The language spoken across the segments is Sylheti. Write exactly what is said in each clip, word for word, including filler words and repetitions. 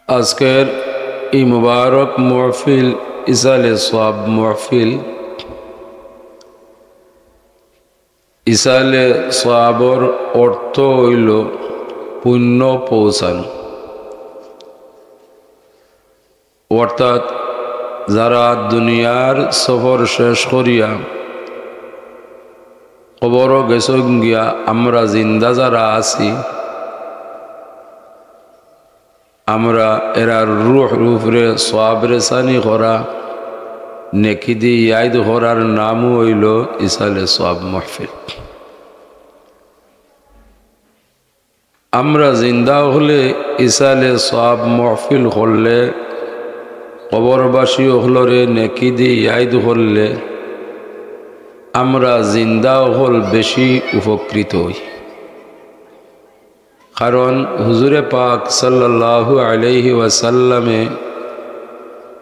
আজকের এই মুবারক মহফিল, ইসালে সওয়াব মহফিল। ইসালে সওয়াবর অর্থ অইলো পুণ্য পৌঁছানো, অর্থাৎ যারা দুনিয়ার সফর শেষ করিয়া কবরো গেছইন গিয়া, আমরা জিন্দা যারা আছি, আমরা এরার রুহর উপরে সওয়াব রেসানি করা, নেকি দি ইয়াদ করার নামও অইলো ইসালে সওয়াব মাহফিল। আমরা জিন্দা অকলে ইসালে সওয়াব মাহফিল করলে, কবরবাসী অকলরে নেকি দি ইয়াদ করলে, আমরা জিন্দা অকল বেশি উপকৃত অই। কারণ হুজুরে পাক সাল্লাল্লাহু আলাইহি ওয়াসাল্লামে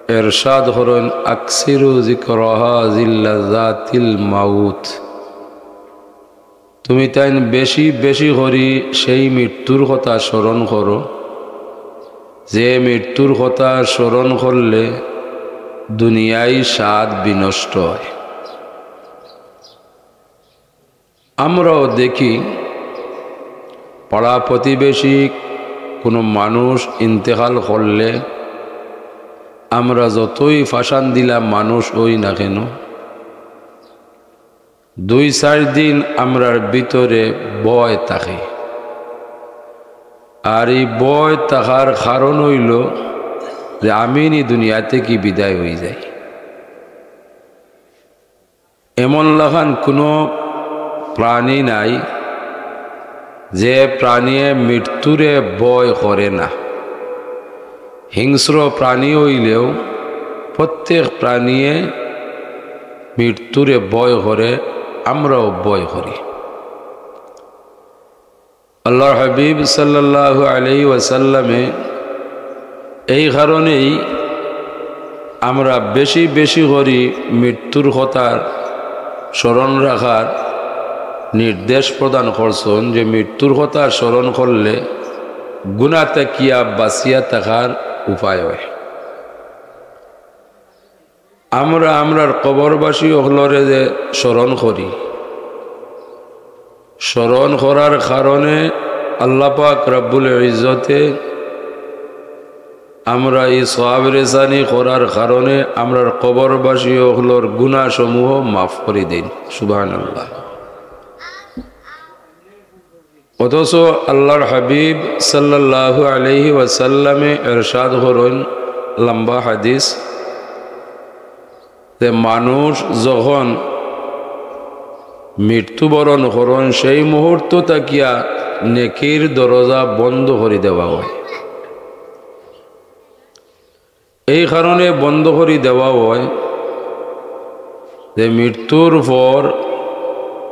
এরশাদ করইন, "আকসিরু যিকরা হাযিল লাযাতিল মাউত।" তুমি তাইন বেশি বেশি করি সেই মৃত্যুর কথা স্মরণ করো, যে মৃত্যুর কথা স্মরণ করলে দুনিয়ার স্বাদ বিনষ্ট হয়। আমরাও দেখি, পাড়া প্রতিবেশী কোনো মানুষ ইন্তেকাল করলে আমরা যতই ফাশান দিলা মানুষ অই না কেন, দুই চাইর দিন আমরার ভিতরে ভয় থাকে। আর এই ভয় থাকার কারণ অইলো যে আমি নি দুনিয়া থাকি বিদায় অই যাই। এমন লাখান কোনো প্রাণী নাই যে প্রাণীয়ে মৃত্যুরে ভয় করে না। হিংস্র প্রাণী অইলেও প্রত্যেক প্রাণীয়ে মৃত্যুরে ভয় করে, আমরাও ভয় করি। আল্লাহর হাবিব সাল্লাল্লাহু আলাইহি ওয়াসাল্লামে এই কারণেই আমরা বেশি বেশি করি মৃত্যুর কথার স্মরণ রাখার নির্দেশ প্রদান করছইন যে মৃত্যুর কথা স্মরণ করলে গুনা থাকিয়া বাঁচিয়া থাকার উপায় হয়। আমরা আমরার কবরবাসী অকলরে যে স্মরণ করি, স্মরণ করার কারণে আল্লাহ পাক রব্বুল ইজ্জতে আমরা এই সওয়াব রেসানি করার কারণে আমরার কবরবাসী অকলর গুনাহসমূহ মাফ করি দেইন। সুবহানাল্লাহ। অথচ আল্লাহর হাবিব সাল্লাল্লাহু আলাইহি ওয়াসাল্লামে এরশাদ করইন, লম্বা হাদিস, যে মানুষ যখন মৃত্যুবরণ করইন, সেই মুহূর্ত থাকিয়া নেকির দরজা বন্ধ করি দেওয়া হয়। এই কারণে বন্ধ করি দেওয়া হয় যে মৃত্যুর পর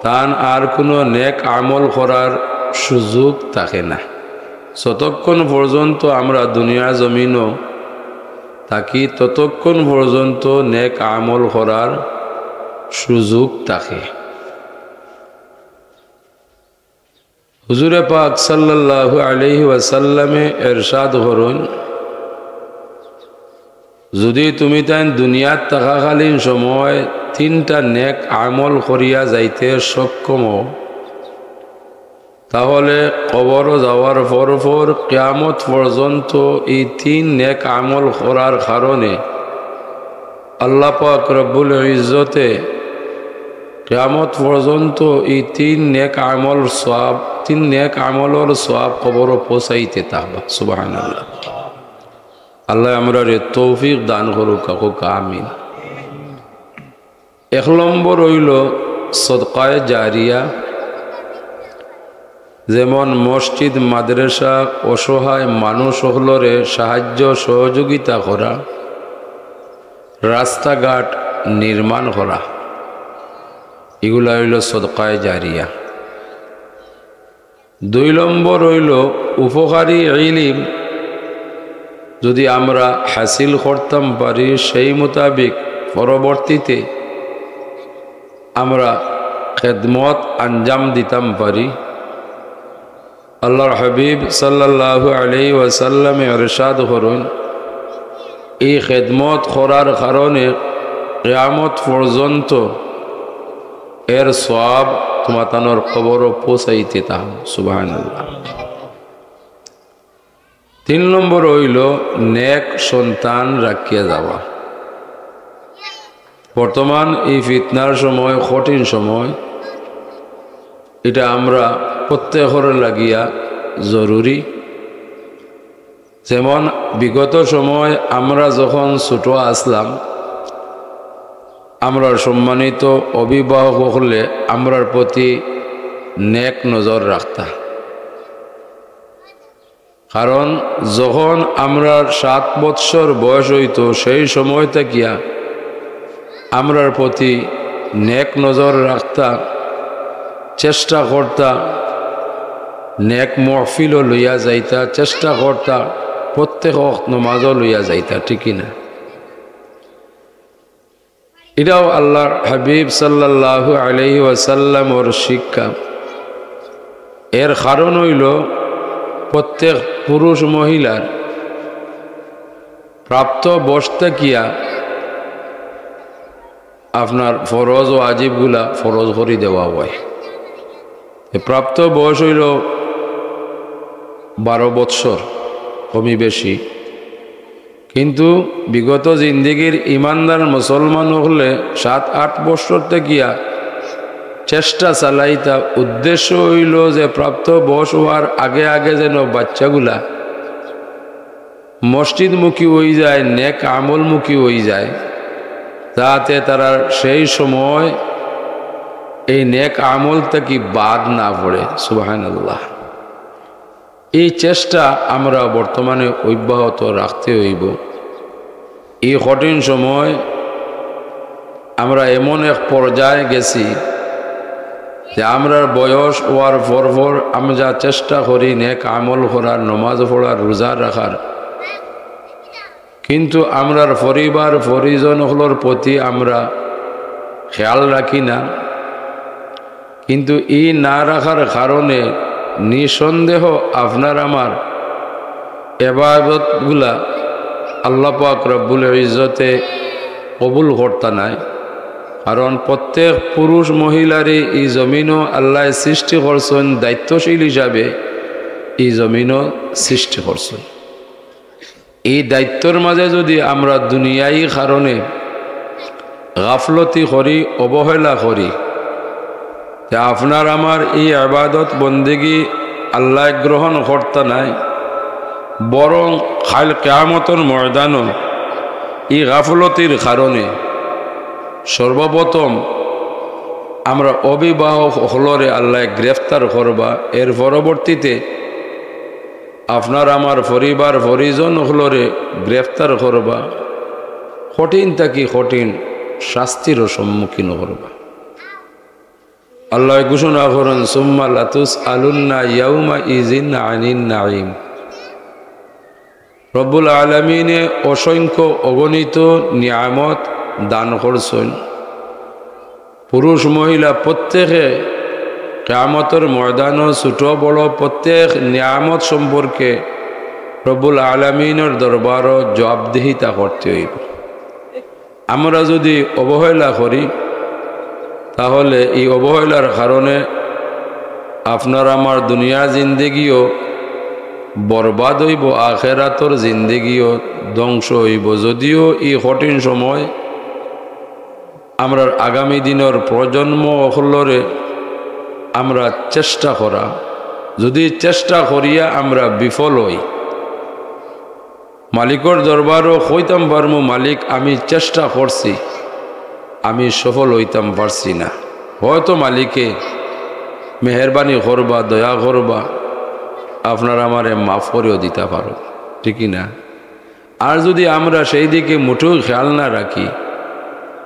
তান আর কোনো নেক আমল করার সুযোগ থাকে না। যতক্ষণ পর্যন্ত আমরা দুনিয়া জমিনও থাকি, ততক্ষণ পর্যন্ত নেক আমল করার সুযোগ থাকে। হুজুরে পাক সাল্লাল্লাহু আলাইহি ওয়াসাল্লামে এরশাদ করইন, যদি তুমি তাইন দুনিয়াত থাকাকালীন সময় তিনটা নেক আমল করিয়া যাইতে সক্ষম হও, তাহলে কবরো যাওয়ার পর পর কিয়ামত পর্যন্ত এই তিন নেক আমল করার কারণে আল্লাহ পাক রব্বুল ইজ্জতে কিয়ামত পর্যন্ত এই তিন নেক আমল সওয়াব, তিন নেক আমলর সওয়াব কবরো পৌঁছাইতে থাকবা। সুবহানাল্লাহ। আল্লাহ আমরারে তৌফিক দান করুক, কউক্কা আমিন। এক নম্বর অইলো সদকায়ে জারিয়া, যেমন মসজিদ, মাদ্রাসা, অসহায় মানুষ অকলরে সাহায্য সহযোগিতা করা, রাস্তাঘাট নির্মাণ করা, ইগুলা অইলো সদকায়ে জারিয়া। দুই নম্বর অইলো উপকারী ইলিম যদি আমরা হাসিল করতাম পারি, সেই মোতাবিক পরবর্তীতে আমরা খেদমত আঞ্জাম দিতাম পারি। আল্লাহর হাবিব সাল্লাল্লাহু আলাইহি ওয়াসাল্লামে ইরশাদ করইন, এই খেদমত করার কারণে কিয়ামত পর্যন্ত এর সওয়াব তুমাতানর কবরো পৌঁছাইতে থাকো। সুবহানাল্লাহ। তিন নম্বর অইলো নেক সন্তান রাখিয়া যাওয়া। বর্তমান এই ফিতনার সময়, কঠিন সময়, ইটা আমরা প্রত্যেকর লাগিয়া জরুরি। যেমন বিগত সময় আমরা যখন ছোট আছলাম, আমরার সম্মানিত অভিভাবক অকলে আমরার প্রতি নেক নজর রাখতা। কারণ যখন আমরার সাত বৎসর বয়স অইতো, সেই সময় থাকিয়া আমরার প্রতি নেক নজর রাখতা, চেষ্টা করতা, নেক মহফিলো লইয়া যাইতা, চেষ্টা করতা প্রত্যেক ওয়াক্ত নমাজো লইয়া যাইতা, ঠিক কি না? ইটাও আল্লাহর হাবিব সাল্লাল্লাহু আলাইহি ওয়াসাল্লামর শিক্ষা। এর কারণ অইলো প্রত্যেক পুরুষ মহিলার প্রাপ্ত বয়স থাকিয়া আপনার ফরজ ও ওয়াজিবগুলা ফরজ করি দেওয়া অয়। এ প্রাপ্ত বয়স অইলো বারো বৎসর কমি বেশি, কিন্তু বিগত জিন্দেগির ইমানদার মুসলমান অকলে সাত আট বৎসর থাকিয়া চেষ্টা চালাইতা। উদ্দেশ্য অইলো যে প্রাপ্ত বয়স অওয়ার আগে আগে যেন বাচ্চাগুলা মসজিদমুখী অইযায়, নেক আমলমুখী অইযায়, যাতে তারা সেই সময় এই নেক আমল থাকি বাদ না পড়ে। সুবহানাল্লাহ। এই চেষ্টা আমরা বর্তমানে অব্যাহত রাখতে অইবো। এই কঠিন সময় আমরা এমন এক পর্যায়ে গেছি যে আমরার বয়স অওয়ার পর পর আমরা চেষ্টা করি নেক আমল করার, নমাজ পড়ার, রোজা রাখার, কিন্তু আমরার পরিবার পরিজন অকলর প্রতি আমরা খেয়াল রাখি না। কিন্তু ই না রাখার কারণে নিঃসন্দেহ আপনার আমার এবাদতগুলা আল্লাহ পাক রব্বুল ইজ্জতে কবুল করতা নায়। কারণ প্রত্যেক পুরুষ মহিলারে ই জমিনো আল্লায় সৃষ্টি করছইন, দায়িত্বশীল হিসাবে ই জমিনো সৃষ্টি করছইন। ই দায়িত্বর মাঝে যুদি আমরা দুনিয়াই কারণে গাফলতি করি, অবহেলা করি, তে আপনার আমার ই ইবাদত বন্দেগি আল্লায় গ্রহণ করতা নায়, বরং কাইল কিয়ামতর ময়দানো ই গাফলতির কারণে সর্বপ্রথম আমরা অভিভাবক অকলরে আল্লায় গ্রেফতার করবা, এর পরবর্তীতে আপনার আমার পরিবার পরিজন অকলরে গ্রেফতার করবা, কঠিন থাকি কঠিন শাস্তিরও সম্মুখীন করবা। আল্লায় ঘোষণা করইন, "সুম্মা লাতুসআলুন্না ইয়াউমা ইযিন আনিন নাঈম।" রব্বুল আলামিনে অসংখ্য অগণিত নিয়ামত দান করছইন। পুরুষ মহিলা প্রত্যেকে কিয়ামতর ময়দানো ছোট বড় প্রত্যেক নিয়ামত সম্পর্কে রব্বুল আলামিনর দরবারো জবাবদিহিতা করতে অইবো। আমরা যুদি অবহেলা করি, তাহলে ই অবহেলার কারণে আপনার আমার দুনিয়ার জিন্দেগিও বরবাদ অইবো, আখেরাতর জিন্দেগিও ধ্বংস অইবো। যদিও ই কঠিন সময় আমরার আগামী দিনর প্রজন্ম অকলরে আমরা চেষ্টা করা, যুদি চেষ্টা করিয়া আমরা বিফল অই, মালিকর দরবারো কইতাম পারমু, "মালিক, আমি চেষ্টা করছি, আমি সফল অইতাম পারছি না।" হয়তো মালিকে মেহেরবানি করবা, দয়া করবা, আপনার আমারে মাফ করিও দিতা পারো, ঠিক কি না? আর যুদি আমরা সেই দিকে মুটেও খেয়াল না রাখি,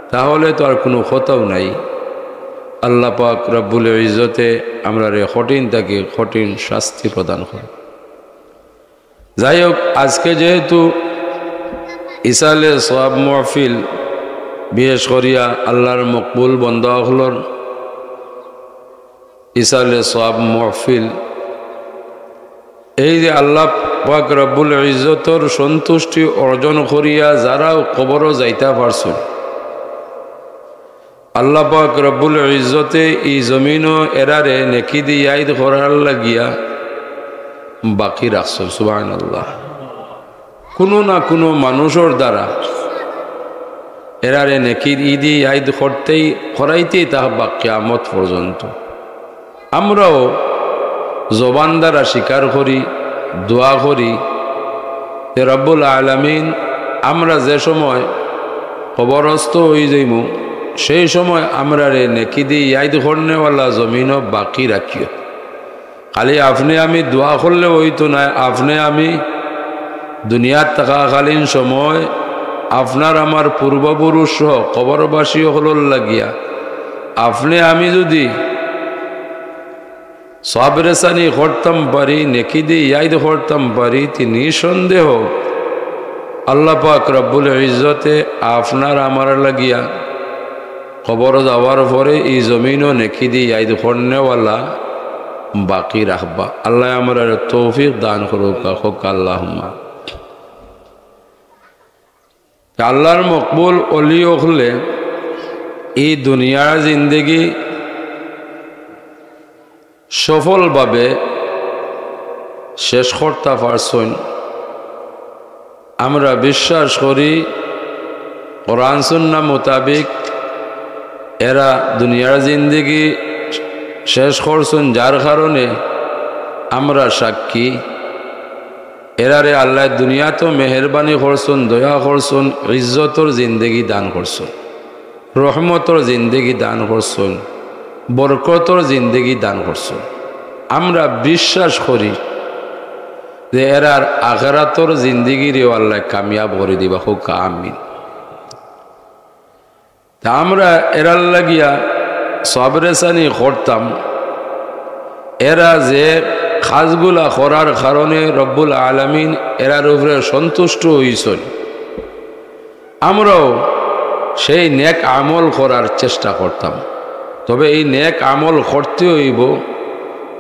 তাহলে তো আর কুনু কথাও নাই। আল্লাহ পাক রব্বুল ইজ্জতে আমরারে কঠিন থাকি কঠিন শাস্তি প্রদান করইন। যাই হোক, আজকে যেহেতু ইসালে সওয়াব মহফিল, বিশেষ করিয়া আল্লাহর মকবুল বন্দা অকলর ইসালে সওয়াব মহফিল, এই যে আল্লাহ পাক রব্বুল ইজ্জতর সন্তুষ্টি অর্জন করিয়া যারা কবরো যাইতা পারছইন, আল্লাহ পাক রব্বুল ইজ্জতে ই জমিনো এরারে নেকি দি ইয়াদ করার লাগিয়া বাকি রাখছইন। সুবহানাল্লাহ। কুনু না কুনু মানুষর দ্বারা এরারে নেকি দি ইয়াদ করতেই, করাইতেই থাকবা কিয়ামত পর্যন্ত। আমরাও জবান দ্বারা স্বীকার করি, দোয়া করি যে, রব্বুল আলামিন, আমরা যে সময় কবরস্থ অই যাইমু, সেই সময় আমরারে নেকি দি ইয়াদ করনেওয়ালা জমিনো বাকি রাখিও। খালি আপনে আমি দোয়া করলে অইতো নায়, আপনে আমি দুনিয়াত থাকাকালীন সময় আপনার আমার পূর্বপুরুষ সহ কবরবাসী অকলর লাগিয়া আপনে আমি যুদি সওয়াব রেসানি করতাম পারি, নেকি দি ইয়াদ করতাম পারি, তে নিঃসন্দেহ আল্লাহ পাক রব্বুল ইজ্জতে আপনার আমার লাগিয়া কবর যাওয়ার পরে ই জমিনো নেকি দি ইয়াদ করনেওয়ালা বাকি রাখবা। আল্লায় আমরারে তৌফিক দান করুক্কা, কউক্কা আল্লাহুম্মা। আল্লাহর মকবুল অলি অকলে ই দুনিয়ার জিন্দেগি সফলভাবে শেষ করতা পারছইন। আমরা বিশ্বাস করি, কোরআন সুন্নাহ মোতাবিক এরা দুনিয়ার জিন্দেগি শেষ করছইন, যার কারণে আমরা সাক্ষী। এরারে আল্লায় দুনিয়াত মেহেরবানি করছইন, দয়া করছইন, ইজ্জতর জিন্দেগি দান করছইন, রহমতর জিন্দেগি দান করছইন, বরকতর জিন্দেগি দান করছইন। আমরা বিশ্বাস করি যে এরার আখেরাতর জিন্দেগিরেও আল্লায় কামিয়াব করি দিবা, কউক্কা আমিন। তে আমরা এরার লাগিয়া সওয়াব রেসানি করতাম, এরা যে কাজগুলা করার কারণে রব্বুল আলামিন এরার উপরে সন্তুষ্ট অইছইন, আমরাও সেই নেক আমল করার চেষ্টা করতাম। তবে এই নেক আমল করতে অইবো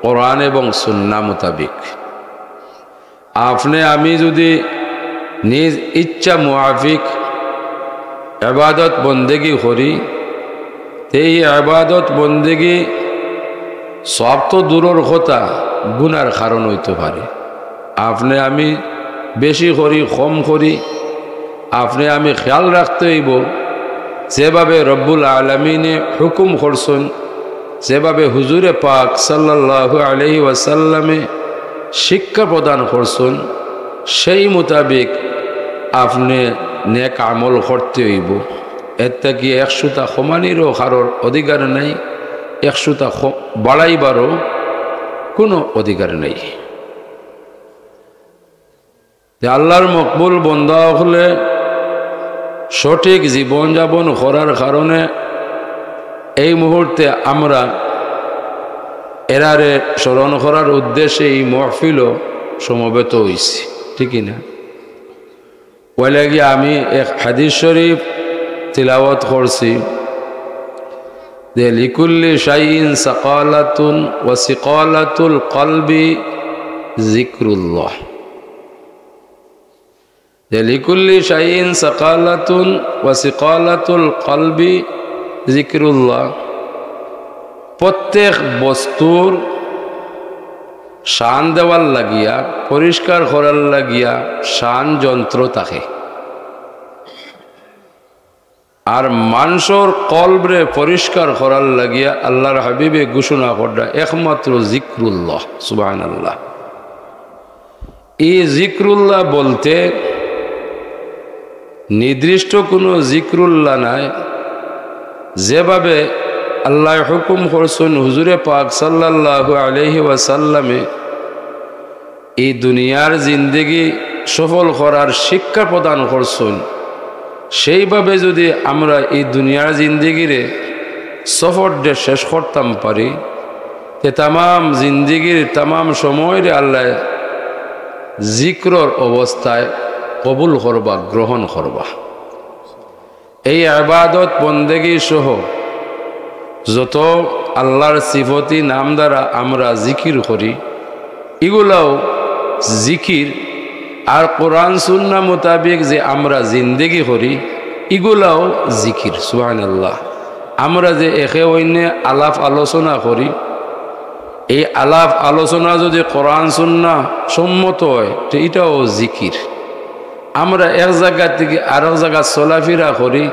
কোরআন এবং সুন্নাহ মোতাবিক। আপনে আমি যুদি নিজ ইচ্ছা মুআফিক ইবাদত বন্দেগি করি, তে ই ইবাদত বন্দেগি সওয়াব তো দূরর কথা, গুনার কারণ অইতো পারে। আপনে আমি বেশি করি, কম করি, আপনে আমি খেয়াল রাখতে অইবো, যেভাবে রব্বুল আলামিনে হুকুম করছইন, যেভাবে হুজুরে পাক সাল্লাল্লাহু আলাইহি ওয়াসাল্লামে শিক্ষা প্রদান করছইন, সেই মোতাবিক আপনে নেক আমল করতে অইবো। এর থাকি একশোটা কমানিরও কারোর অধিকার নাই, একশোটা ক-, বাড়াইবারও কুনু অধিকার নাই। যে আল্লাহর মকবুল বন্দা অকলে সঠিক জীবনযাপন করার কারণে এই মুহূর্তে আমরা এরারে স্মরণ করার উদ্দেশ্যে এই মহফিলও সমবেত অইছি, ঠিক কি না? অউ লাগি আমি এক হাদিস শরীফ তিলাওয়াত করছি যে, "লিকুল্লি শাইইন সাকালাতুন ওয়া সিকালাতুল কলবি জিকরুল্লাহ।" যে, "লিকুল্লি শাইইন সাকালাতুন ওয়া সিকালাতুল কলবি জিকরুল্লাহ।" প্রত্যেক বস্তুর শান দেওয়ার লাগিয়া, পরিষ্কার করার লাগিয়া শান যন্ত্র থাকে। আর মানষর কলবরে পরিষ্কার করার লাগিয়া আল্লাহর হাবিবে ঘোষণা কররা একমাত্র জিকরুল্লাহ। সুবহানাল্লাহ। এই জিকরুল্লাহ বলতে নির্দিষ্ট কুনু জিকরুল্লাহ নায়, যেভাবে আল্লায় হুকুম করছইন, হুজুরে পাক সাল্লাল্লাহু আলাইহি ওয়াসাল্লামে এই দুনিয়ার জিন্দেগি সফল করার শিক্ষা প্রদান করছইন, সেইভাবে যুদি আমরা এই দুনিয়ার জিন্দেগিরে সফররে শেষ করতাম পারি, তে তামাম জিন্দেগির তামাম সময়রে আল্লায় জিকরর অবস্থায় কবুল করবা, গ্রহণ করবা। এই ইবাদত বন্দেগী সহ যত আল্লাহর সিফতি নাম দ্বারা আমরা জিকির করি, ইগুলাও জিকির আর কোরআন সুন্নাহ মোতাবিক যে আমরা জিন্দেগি করি, ইগুলাও জিকির। সুবহানাল্লাহ। আমরা যে একে অইনে আলাপ আলোচনা করি, এই আলাপ আলোচনা যদি কোরআন সুন্নাহ সম্মত হয়, তো ইটাও জিকির। আমরা এক জাগা থাকি আরক জাগাত চলাফিরা করি,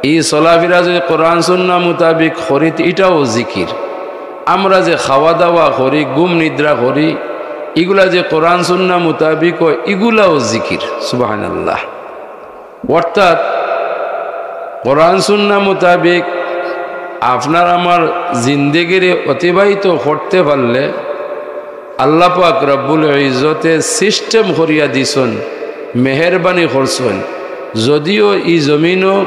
এই চলাফিরা যদি কোরআন সুন্নাহ মোতাবিক করি, তো ইটাও জিকির। আমরা যে খাওয়া দাওয়া করি, ঘুম নিদ্রা করি, ইগুলা যে কোরআন সুন্নাহ মোতাবিক হয়, ইগুলাও জিকির। সুবহানাল্লাহ। অর্থাৎ কোরআন সুন্নাহ মোতাবিক আপনার আমার জিন্দেগিরে অতিবাহিত করতে পারলে, আল্লাহ পাক রব্বুল ইজ্জতে সিস্টেম করিয়া দিছইন, মেহেরবানি করছইন। যদিও ই জমিনও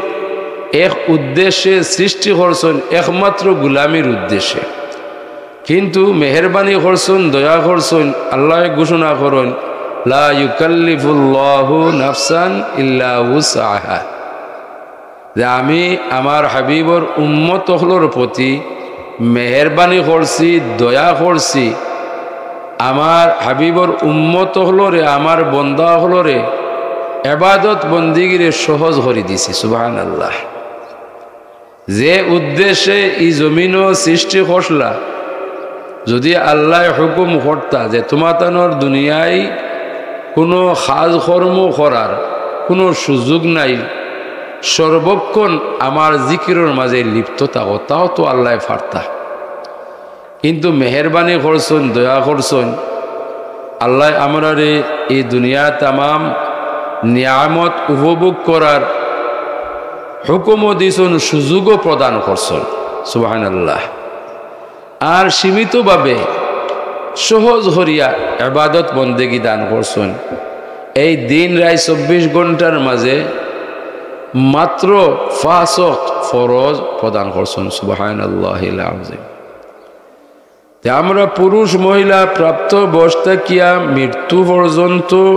এক উদ্দেশ্যে সৃষ্টি করছইন, একমাত্র গুলামির উদ্দেশ্যে, কিন্তু মেহেরবানি করছইন, দয়া করছইন। আল্লায় ঘোষণা করইন, "লা ইউকাল্লিফুল্লাহু নাফসান ইল্লা উসআহা।" যে আমি আমার হাবিবর উম্মত অকলর প্রতি মেহেরবানি করছি, দয়া করছি, আমার হাবিবর উম্মত অকলরে, আমার বন্দা অকলরে এবাদত বন্দিগিরে সহজ করি দিছি। সুবহানাল্লাহ। যে উদ্দেশ্যে ই জমিনও সৃষ্টি করলা, যদি আল্লায় হুকুম করতা যে তুমাতানর দুনিয়ায় কুনু কাজ কর্ম করার কুনু সুযোগ নাই, সর্বক্ষণ আমার জিকিরর মাঝে লিপ্ত থাকো, তাও তো আল্লায় পারতা। কিন্তু মেহেরবানি করছইন, দয়া করছইন, আল্লায় আমরারে ই দুনিয়া তামাম নিয়ামত উপভোগ করার হুকুমও দিছইন, সুযোগও প্রদান করছইন। সুবহানাল্লাহ। আর সীমিতভাবে সহজ করিয়া এবাদত বন্দেগি দান করছইন। এই দিন রাইত চব্বিশ ঘন্টার মাঝে মাত্র পাঁচ ওয়াক্ত ফরজ প্রদান করছইন। সুবহানাল্লাহিল আযীম। তে আমরা পুরুষ মহিলা প্রাপ্ত বয়স থাকিয়া মৃত্যু পর্যন্ত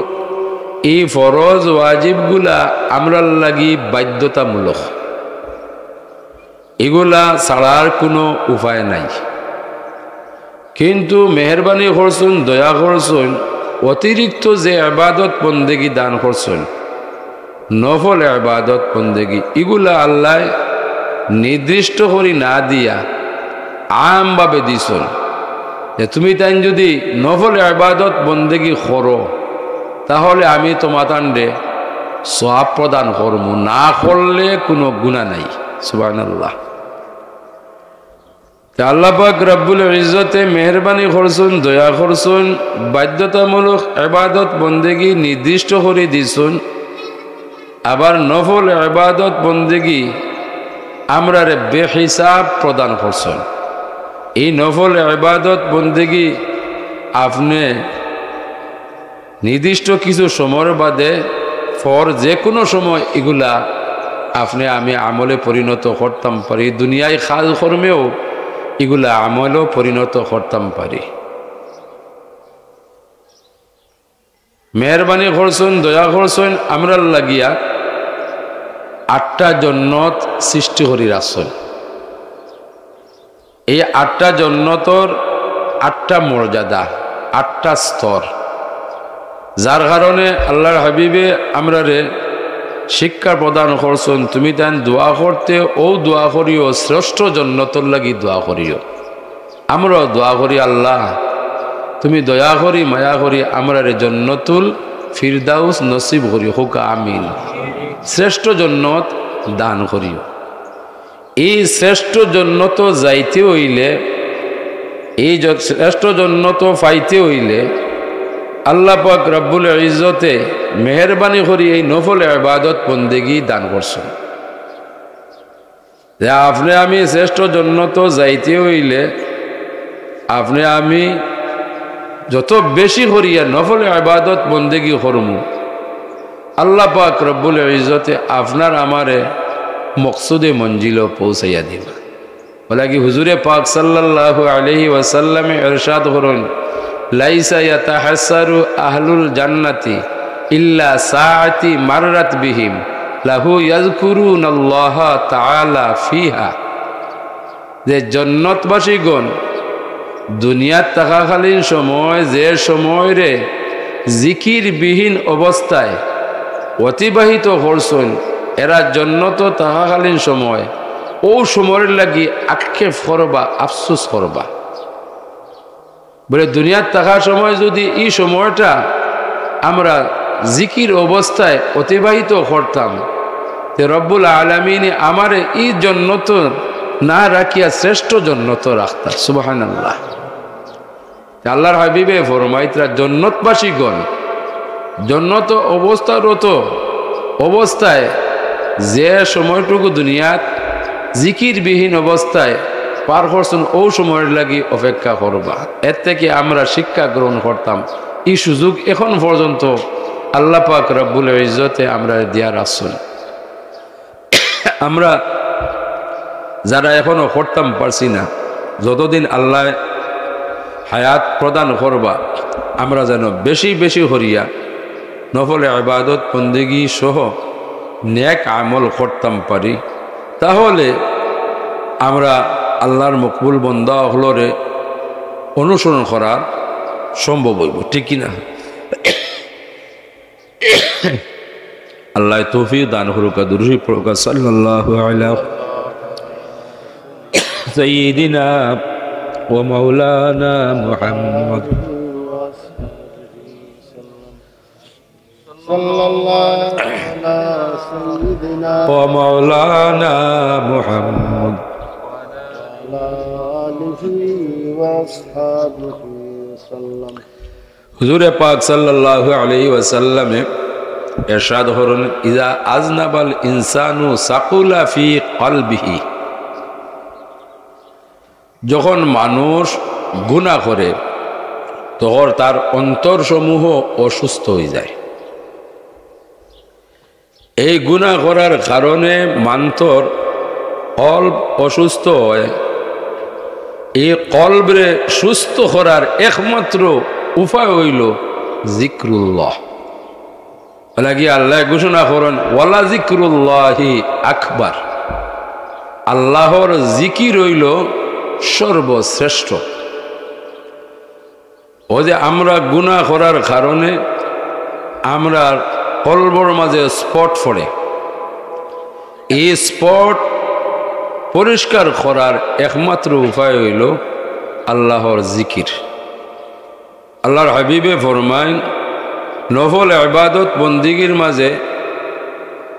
ই ফরজ ওয়াজিবগুলা আমরার লাগি বাধ্যতামূলক, ইগুলা ছাড়ার কুনু উপায় নাই। কিন্তু মেহেরবানি করছইন, দয়া করছইন, অতিরিক্ত যে এবাদত বন্দেগি দান করছইন, নফল এবাদত বন্দেগি, ইগুলা আল্লায় নির্দিষ্ট করি না দিয়া আমভাবে দিছইন যে তুমিতাইন যদি নফল এবাদত বন্দেগি করো, তাহলে আমি তুমাতানরে সওয়াব প্রদান করমু, না করলে কুনু গুনাহ নাই। সুবহানাল্লাহ। তে আল্লাহ পাক রব্বুল ইজ্জতে মেহেরবানি করছইন, দয়া করছইন, বাধ্যতামূলক এবাদত বন্দেগি নির্দিষ্ট করি দিছইন, আবার নফল এবাদত বন্দেগি আমরারে বেহিসাব প্রদান করছইন। এই নফল এবাদত বন্দেগি আপনে নির্দিষ্ট কিছু সময়র বাদে পর যে কুনু সময় ইগুলা আপনে আমি আমলে পরিণত করতাম পারি, দুনিয়ার কাজ কর্মেও ইগুলা আমলও পরিণত করতাম পারি। মেহেরবানি করছইন, দয়া করছইন, আমরার লাগিয়া আটটা জন্নত সৃষ্টি করি রাখছইন। এই আটটা জন্নতর আটটা মর্যাদা, আটটা স্তর, যার কারণে আল্লাহর হাবিবে আমরারে শিক্ষা প্রদান করছইন, তুমিতাইন দোয়া করতে অউ দোয়া করিও, শ্রেষ্ঠ জন্নতর লাগি দোয়া করিও। আমরাও দোয়া করি, আল্লাহ, তুমি দয়া করি, মায়া করি আমরারে জন্নতুল ফিরদাউস নসিব করিও, কউক্কা আমিন। শ্রেষ্ঠ জন্নত দান করিও। এই শ্রেষ্ঠ জন্নত যাইতে অইলে, এই জ-, শ্রেষ্ঠ জন্নত পাইতে অইলে আল্লাহ পাক রব্বুল ইজ্জতে মেহেরবানি করি এই নফল ইবাদত বন্দেগি দান করছইন। যে আপনে আমি শ্রেষ্ঠ জন্নত যাইতে অইলে আপনে আমি যত বেশি করিয়া নফল ইবাদত বন্দেগি করমু, আল্লাহ পাক রব্বুল ইজ্জতে আপনার আমারে মকসুদে মঞ্জিলো পৌঁছাইয়া দিবা। অউলাগি হুজুরে পাক সাল্লাল্লাহু আলাইহি ওয়াসাল্লামে ইরশাদ করইন, "লাইসা ইয়াতাহাসসারু আহলুল জান্নাতি ইল্লা সাআতি মাররাত বিহিম লাহু ইয়াযকুরুনাল্লাহা তাআলা ফিহা।" যে জন্নতবাসীগণ দুনিয়াত থাকাকালীন সময় যে সময়রে জিকিরবিহীন অবস্থায় অতিবাহিত করছইন, এরা জন্নতো থাকাকালীন সময় অউ সময়র লাগি আক্ষেপ করবা, আফসোস করবা। বলে, দুনিয়াত থাকার সময় যুদি ই সময়টা আমরা জিকির অবস্থায় অতিবাহিত করতাম, তে রব্বুল আলামিনে আমারে ই জন্নতো না রাখিয়া শ্রেষ্ঠ জন্নতো রাখতা। সুবহানাল্লাহ। তে আল্লাহর হাবিবে ফরমাইতরা, জন্নতবাসীগণ জন্নত অবস্থারত অবস্থায় যে সময়টুকু দুনিয়াত জিকিরবিহীন অবস্থায় পার করছইন, অউ সময়র লাগি অপেক্ষা করবা। এর থাকি আমরা শিক্ষা গ্রহণ করতাম। ই সুযোগ এখন পর্যন্ত আল্লাহ পাক রব্বুল ইজ্জতে আমরারে দিয়া রাখছইন। আমরা যারা এখনো করতাম পারছি না, যতদিন আল্লায় হায়াত প্রদান করবা, আমরা যেন বেশি বেশি করিয়া নফল ইবাদত বন্দেগী সহ নেক আমল করতাম পারি, তাহলে আমরা আল্লাহর মকবুল বন্দা অকলরে অনুসরণ করা সম্ভব অইবো, ঠিক কি না? আল্লায় তৌফিক দান করুকা। দুরূদ শরীফ পড়ুকা, সাল্লাল্লাহু আলা সাইয়্যিদিনা ওয়া মাওলানা মুহাম্মদ। صلى الله على سيدنا ওয়া মাওলানা মুহাম্মদ। وعلى آله وأصحابه وسلم. হুজুরে পাক সাল্লাল্লাহু আলাইহি ওয়াসাল্লামে ইরশাদ করইন, "ইজা আজনাবাল ইনসানু সাকুলা ফি কলবিহি।" যখন মানুষ গুনাহ করে, তখন তার অন্তরসমূহ অসুস্থ অইযায়। এই গুনাহ করার কারণে মানষর কলব অসুস্থ অয়। এই কলবরে সুস্থ করার একমাত্র উপায় অইলো জিক্রুল্লাহ। অলাগি আল্লায় ঘোষণা করইন, "ওয়ালা জিক্রুল্লাহি আকবার।" আল্লাহর জিকির অইলো সর্বশ্রেষ্ঠ। অউ যে আমরা গুনাহ করার কারণে আমরার কলবর মাঝে স্পট পড়ে, এই স্পট পরিষ্কার করার একমাত্র উপায় অইলো আল্লাহর জিকির। আল্লাহর হাবিবে ফরমাইন, নফল ইবাদত বন্দিগির মাঝে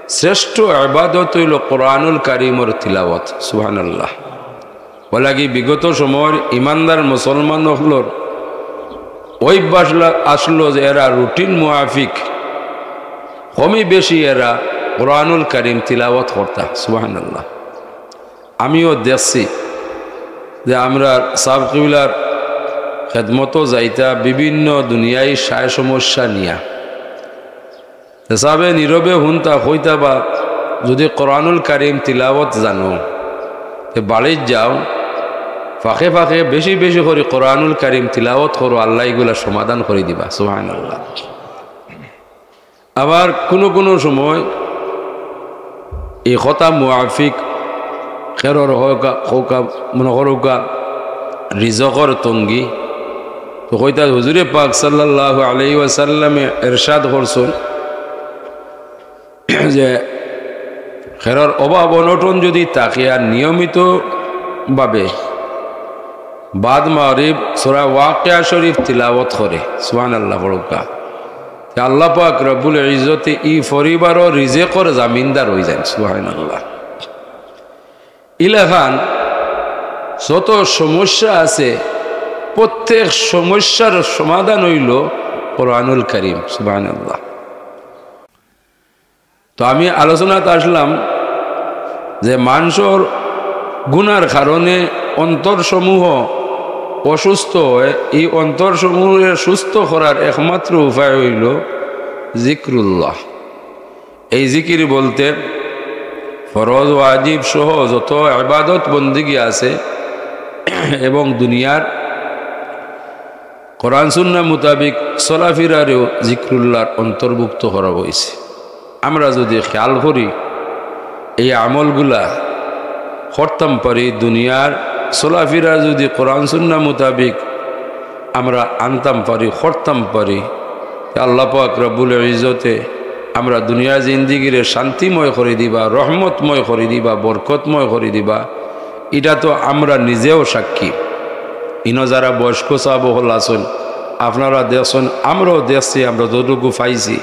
শ্রেষ্ঠ ইবাদত অইলো কোরআনুল কারীমর তিলাওয়াত। সুবহানাল্লাহ। অলাগি বিগত সময়র ইমানদার মুসলমান অকলর অভ্যাস লা-, আছলো যে এরা রুটিন মুআফিক কমি বেশি এরা কোরআনুল কারীম তিলাওয়াত করতা। সুবহানাল্লাহ। আমিও দেখছি যে আমরার সাব কিবলার খেদমতো যাইতা বিভিন্ন দুনিয়াই সায় সমস্যা নিয়া। তে সাবে নীরবে হুনতা, কইতা বা, "যুদি কোরআনুল কারীম তিলাওয়াত জানো, তে বাড়িত যাও, ফাঁকে ফাঁকে বেশি বেশি করি কোরআনুল কারীম তিলাওয়াত করো, আল্লায় ইগুলা সমাধান করি দিবা।" সুবহানাল্লাহ। আবার কুনু কুনু সময় ই কথা মুআফিক, কেরর হউকা, হউকা, মনো করউকা, রিজকর তঙ্গি, তো কইতা হুজুরে পাক সাল্লাল্লাহু আলাইহি ওয়াসাল্লামে ইরশাদ করছইন যে কেরর অভাব অনটন যুদি থাকে আর নিয়মিতভাবে বাদ মাগরিব সূরা ওয়াকিয়া শরীফ তিলাওয়াত করে, সুবহানাল্লাহ পড়উকা, তে আল্লাহ পাক রব্বুল ইজ্জতে ই পরিবারর রিজেকর জামিনদার অইযাইন। সুবহানাল্লাহ। ইলাখান যত সমস্যা আছে, প্রত্যেক সমস্যার সমাধান অইলো কোরআনুল কারীম। সুবহানাল্লাহ। তো আমি আলোচনাত আসলাম যে মানষর গুনার কারণে অন্তরসমূহ অসুস্থ অয়, এই অন্তরসমূহরে সুস্থ করার একমাত্র উপায় অইলো জিক্রুল্লাহ। এই জিকির বলতে ফরজ ওয়াজিব সহ যত ইবাদত বন্দিগি আছে এবং দুনিয়ার কোরআন সুন্নাহ মোতাবিক চলাফিরারেও জিক্রুল্লাহর অন্তর্ভুক্ত করা অইছে। আমরা যুদি খেয়াল করি, এই আমলগুলা করতাম পারি, দুনিয়ার চলাফিরা যুদি কোরআন সুন্নাহ মোতাবিক আমরা আনতাম পারি, করতাম পারি, আল্লাহ পাক রব্বুল ইজ্জতে আমরা দুনিয়ার জিন্দেগিরে শান্তিময় করি দিবা, রহমতময় করি দিবা, বরকতময় করি দিবা, ইটা তো আমরা নিজেও সাক্ষী। ইনো যারা বয়স্ক সাব অকল আছইন, আপনারা দেখছইন, আমরাও দেখছি, আমরা যতটুকু পাইছি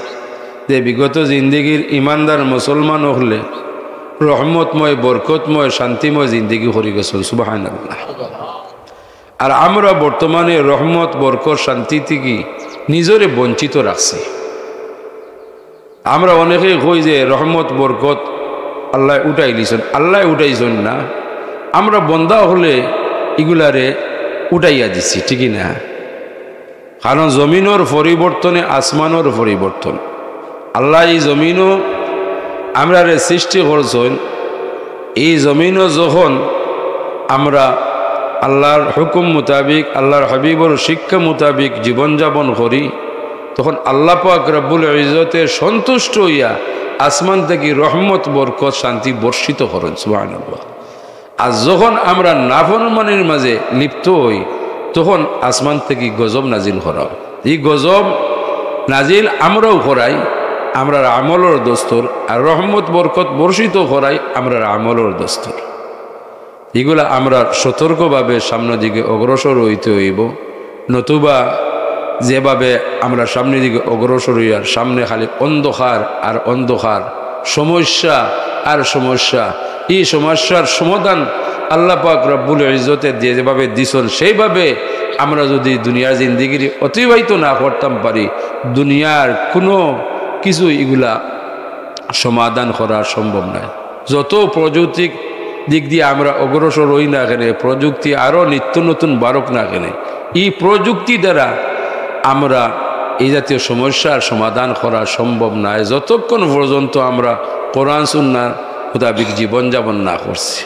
যে বিগত জিন্দেগির ইমানদার মুসলমান অকলে রহমতময়, বরকতময়, শান্তিময় জিন্দেগি করি গেছইন। সুবহানাল্লাহ। আর আমরা বর্তমানে রহমত, বরকত, শান্তি থাকি নিজরে বঞ্চিত রাখছি। আমরা অনেকেই কই যে রহমত, বরকত আল্লায় উঠাইলিছইন, আল্লায় উঠাইছইন না, আমরা বন্দা অকলে ইগুলারে উঠাইয়া দিছি, ঠিকই না? কারণ জমিনর পরিবর্তনে আসমানর পরিবর্তন। আল্লায় ই জমিনো আমরারে সৃষ্টি করছইন, ই জমিনো যখন আমরা আল্লার হুকুম মোতাবিক, আল্লার হাবিবর শিক্ষা মোতাবিক জীবনযাপন করি, তখন আল্লাহ পাক রব্বুল ইজ্জতে সন্তুষ্ট অইয়া আসমান থাকি রহমত, বরকত, শান্তি বর্ষিত করইন। সুবহানাল্লাহ। আর যখন আমরা নাফরমানির মাঝে লিপ্ত অই, তখন আসমান থাকি গজব নাজিল করা অয়। ই গজব নাজিল আমরাও করাই, আমরার আমলর দস্তর, আর রহমত বরকত বর্ষিত করাই আমরার আমলর দস্তর। ইগুলা আমরা সতর্কভাবে সামনের দিকে অগ্রসর অইতে অইবো, নতুবা যেভাবে আমরা সামনের দিকে অগ্রসর অইয়ার, সামনে খালি অন্ধকার আর অন্ধকার, সমস্যা আর সমস্যা। ই সমস্যার সমাধান আল্লাহ পাক রব্বুল ইজ্জতে যেভাবে দিছইন, সেইভাবে আমরা যদি দুনিয়ার জিন্দেগিরে অতিবাহিত না করতাম পারি, দুনিয়ার কুনু কিছু ইগুলা সমাধান করা সম্ভব নায়। যত প্রযুক্তিক দিক দিয়া আমরা অগ্রসর অই না কেনে, প্রযুক্তি আরো নিত্য নতুন বাড়উক না কেনে, ই প্রযুক্তি দ্বারা আমরা ই জাতীয় সমস্যার সমাধান করা সম্ভব নায়, যতক্ষণ পর্যন্ত আমরা কোরআন সুন্নাহ মোতাবিক জীবনযাপন না করছি।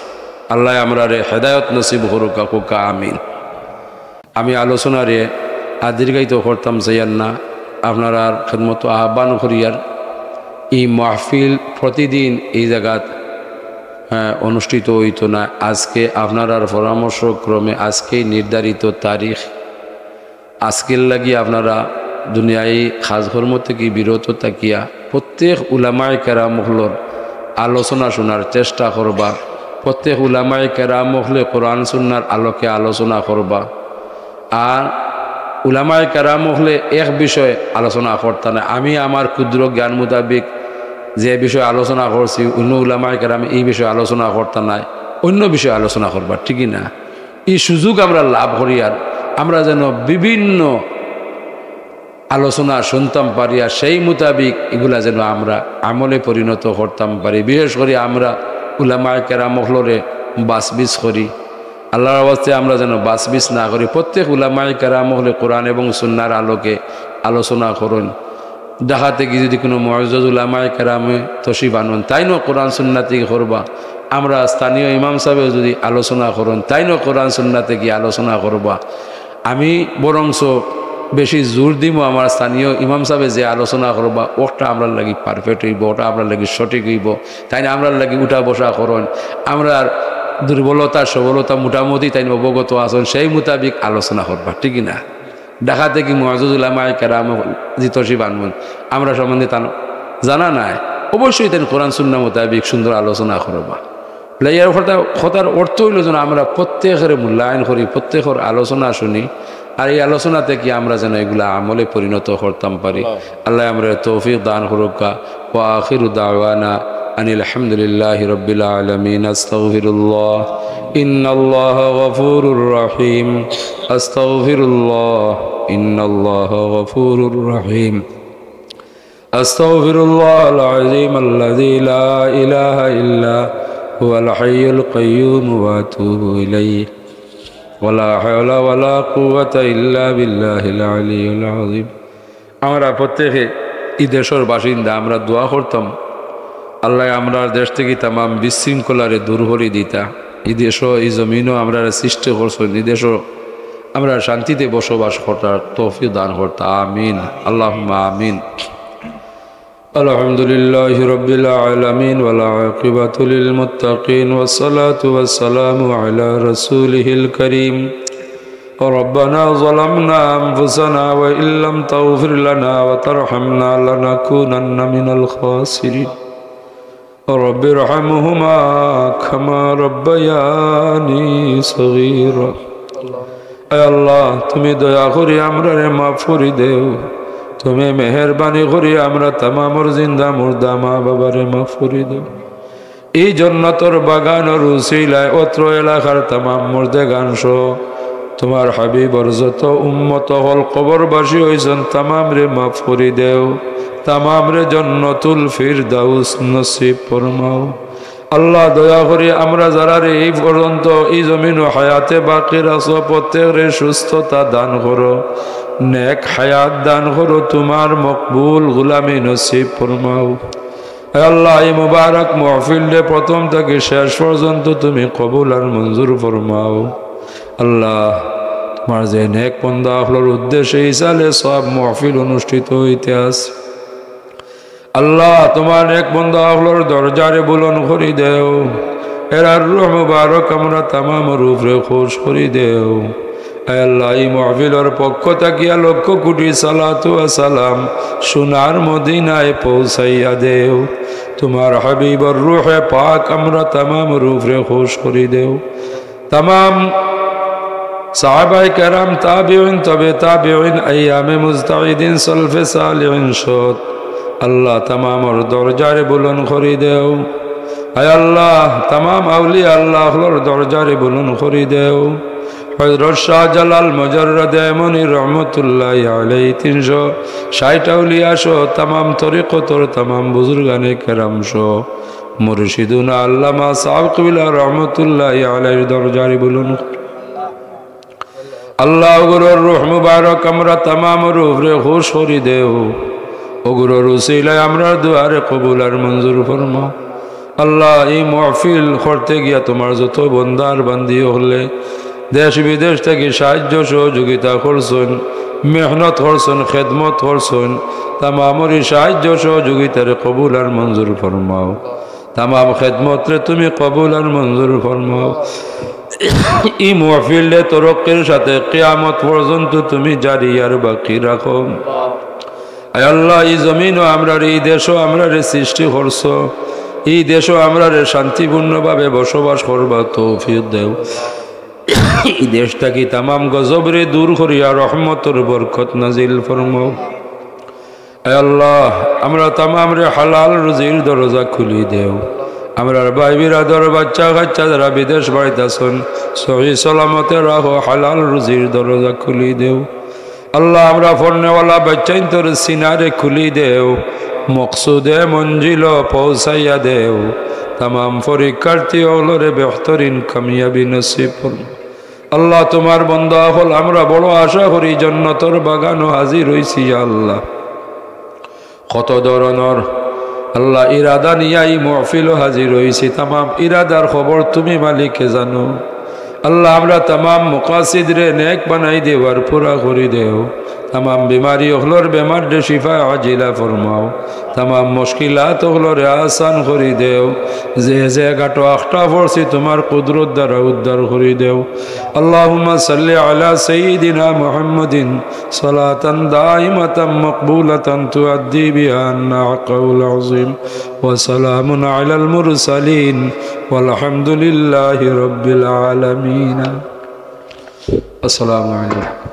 আল্লায় আমরারে হেদায়ত নসিব করউক্কা, কউক্কা আমিন। আমি আলোচনারে আর দীর্ঘায়িত করতাম চাইয়ার না, আপনারার খেদমতো আহ্বান করিয়ার, ই মাহফিল প্রতিদিন ই জাগাত, হ্যাঁ, অনুষ্ঠিত অইতো না। আজকে আপনারার পরামর্শক্রমে আজকেই নির্ধারিত তারিখ, আজকের লাগি আপনারা দুনিয়াই কাজকর্ম থাকি বিরত থাকিয়া প্রত্যেক উলামায়ে কেরাম অকলর আলোচনা শুনার চেষ্টা করবা। প্রত্যেক উলামায়ে কেরাম অকলে কোরআন সুন্নার আলোকে আলোচনা করবা। আর উলামায়ে কেরাম অকলে এক বিষয়ে আলোচনা করতা নায়। আমি আমার ক্ষুদ্র জ্ঞান মোতাবিক যে বিষয়ে আলোচনা করছি, অন্য উলামায়ে কেরাম ই বিষয়ে আলোচনা করতা নায়, অন্য বিষয়ে আলোচনা করবা, ঠিকই না? ই সুযোগ আমরা লাভ করিয়ার আমরা যেন বিভিন্ন আলোচনা শুনতাম পারি, আর সেই মোতাবিক ইগুলা যেন আমরা আমলে পরিণত করতাম পারি। বিশেষ করি আমরা উলামায়ে কেরাম অকলরে বাছবিছ করি, আল্লার ওয়াস্তে আমরা যেন বাছবিছ না করি। প্রত্যেক উলামায়ে কেরাম অকলে কোরআন এবং সুন্নার আলোকে আলোচনা করইন। ঢাকা থাকি যদি কুনু মুআজ্জাজ উলামায়ে কেরামে তশরিফ আনইন, তাইনও কোরআন সুন্নাহ থাকি করবা। আমরা স্থানীয় ইমাম সাবে যদি আলোচনা করইন, তাইনও কোরআন সুন্নাহ থাকি আলোচনা করবা। আমি বরঞ্চ বেশি জোর দিমু আমার স্থানীয় ইমাম সাবে যে আলোচনা করবা, ওটা আমরার লাগি perfect অইবো, ওটা আমরার লাগি সঠিক অইবো। তাইন আমরার লাগি উঠা বসা করইন, আমরার দুর্বলতা সবলতা মোটামুটি তাইন অবগত আছইন, সেই মোতাবিক আলোচনা করবা, ঠিকই না? ঢাকা থাকি মুআজ্জাজ উলামায়ে কেরাম অকল তশরিফ আনইন, আমরা সম্বন্ধে তান জানা নাই, অবশ্যই তাইন কোরআন সুন্নাহ মোতাবিক সুন্দর আলোচনা করবা। লে ইয়ার কথা, কথার অর্থ অইলো যেন আমরা প্রত্যেকরে মূল্যায়ন করি, প্রত্যেকর আলোচনা শুনি, আর ই আলোচনা থাকি আমরা যেন ইগুলা আমলে পরিণত করতাম পারি। আল্লায় আমরারে তৌফিক দান করউক্কা। وآخر دعوانا أن الحمد لله رب العالمين. أستغفر الله، إن الله غفور رحيم. أستغفر الله، إن الله غفور رحيم. أستغفر الله العظيم الذي لا إله إلا هو الحي القيوم وأتوب إليه. ولا حول ولا قوة إلا بالله العلي العظيم. আমরা প্রত্যেকে ই দেশর বাসিন্দা, আমরা দোয়া করতাম, আল্লায় আমরার দেশ থাকি তামাম বিশৃঙ্খলারে দূর করি দিতা। ই দেশো, ই জমিনো আমরারে সৃষ্টি করছইন, ই দেশো আমরা শান্তিতে বসবাস করতার তৌফিক দান করতা। আমিন, আল্লাহুম্মা আমিন। الحمد لله رب العالمين، والعاقبة للمتقين، والصلاة والسلام على رسوله الكريم، ربنا ظلمنا أنفسنا وإن لم تغفر لنا وترحمنا لنكونن من الخاسرين. رب ارحمهما كما ربياني صغيرا. এ আল্লাহ, তুমি দয়া করি আমরারে মাফ করি দেও, তুমি মেহেরবানি করি আমরা তামামর জিন্দা মুর্দা মা বাবারে মাফ করি দেও। ই জন্নতর বাগানর উসিলায় অত্র এলাকার তামাম মুর্দেগান সহ তুমার হাবিবর যত উম্মত অকল কবরবাসী অইছইন, তামামরে মাফ করি দেও, তামামরে জন্নতুল ফিরদাউস নসিব ফরমাও। আল্লাহ, দয়া করি আমরা যারারে ই পর্যন্ত ই জমিনো হায়াতে বাকি রাখছো, প্রত্যেকরে সুস্থতা দান করো, নেক হায়াত দান করো, তুমার মকবুল গুলামি নসিব ফরমাও। এ আল্লাহ, ই মুবারক মাহফিলরে প্রথম থাকি শেষ পর্যন্ত তুমি কবুল আর মঞ্জুর ফরমাও। আল্লাহ, তুমার যে নেক বন্দা অকলর উদ্দেশ্যে ইসালে সব মাহফিল অনুষ্ঠিত অইতে আছে, আল্লাহ, তুমার নেক বন্দা অকলর দরজারে বুলন্দ করি দেও। এরার রুহ মুবারক আমরা তামামর উপরে খুশ করি দেও। এ আল্লাহ, ই মাহফিলর পক্ষ থাকিয়া লক্ষ কোটি সালাতু ওয়া সালাম সোনার মদিনায় পৌঁছাইয়া দেও। তুমার হাবিবর রুহে পাক আমরা তামামর উপরে খুশ করি দেও। তামাম সাহাবায়ে কেরাম, তাবিঈন, তবে তাবিঈন, আইম্মায়ে মুজতাহিদিন, সলফে সালিহিন সহ আল্লাহ, তামামর দরজারে বুলন্দ করি দেও। আয় আল্লাহ, তামাম আউলিয়া আল্লাহ অকলর দরজারে বুলন্দ করি দেও। হযরত শাহজালাল মুজাররদে ইয়ামনি রহমতুল্লাহি আলাইহি তিনশো ষাইট আউলিয়া সহ তামাম তরিকতর তামাম বুজুর্গানে কেরাম সহ মুর্শিদুনা আল্লামা সাহেব কিবলা রহমতুল্লাহি আলাইহির দরজারে বুলন্দ করি। আল্লাহ, অগুরর রুহ মুবারক আমরা তামামর উপরে খুশ করি দেও। অগুরর উসিলায় আমরার দোয়ারে কবুল আর মঞ্জুর ফরমাও। আল্লাহ, ই মাহফিল করতে গিয়া তুমার যত বন্দার বান্দি অকলে দেশ বিদেশ থাকি সাহায্য সহযোগিতা করছইন, মেহনত করছইন, খেদমত করছইন, তামামর ই সাহায্য সহযোগিতারে কবুল আর মঞ্জুর ফরমাও। তামাম খেদমতরে তুমি কবুল আর মঞ্জুর ফরমাও। ই মাহফিলরে তরক্কির সাথে কিয়ামত পর্যন্ত তুমি জারি আর বাকি রাখো। আয় আল্লাহ, ই জমিনো আমরারে, ই দেশো আমরারে সৃষ্টি করছো, ই দেশো আমরারে শান্তিপূর্ণভাবে বসবাস করবার তৌফিক দেও। ই দেশ থাকি তামাম গজবরে দূর করিয়া রহমতর বরকত নাজিল ফরমাও। আয় আল্লাহ, আমরা তামামরে হালাল রুজির দরজা খুলি দেও। আমরার ভাই বিরাদর, বাচ্চা কাচ্চা যারা বিদেশ বাড়িত আছইন, সহি সালামতে রাখো, হালাল রুজির দরজা খুলি দেও। আল্লাহ, আমরা পড়নেওয়ালা বাচ্চাইন্তর সিনারে খুলি দেও, মকসুদে মঞ্জিলো পৌঁছাইয়া দেও। তামাম পরীক্ষার্থী অকলরে বেহতরিন কামিয়াবি নসিব করো। আল্লাহ, তুমার বন্দা অকল আমরা বড় আশা করি জন্নতর বাগানো হাজির অইছি, ইয়া আল্লাহ। কত ধরনর আল্লাহ ইরাদা নিয়া ই মাহফিলো হাজির অইছি, তামাম ইরাদার খবর তুমি মালিকে জানো। আল্লাহ, আমরা তামাম মুকাসিদরে নেক বানাই দেও আর পুরা করি দেও। তামাম বিমারি অকলর বেমাররে শিফা আজিলা ফরমাও। তামাম মুশকিলাত অকলরে আসান করি দেও। যে যে গাটো আখটা পড়ছি তুমার কুদরত দ্বারা উদ্ধার করি দেও। اللهم صل على سيدنا محمد صلاة دائمة مقبولة تؤدي بها عنا حقه العظيم. وسلام على المرسلين والحمد لله رب العالمين. السلام عليكم.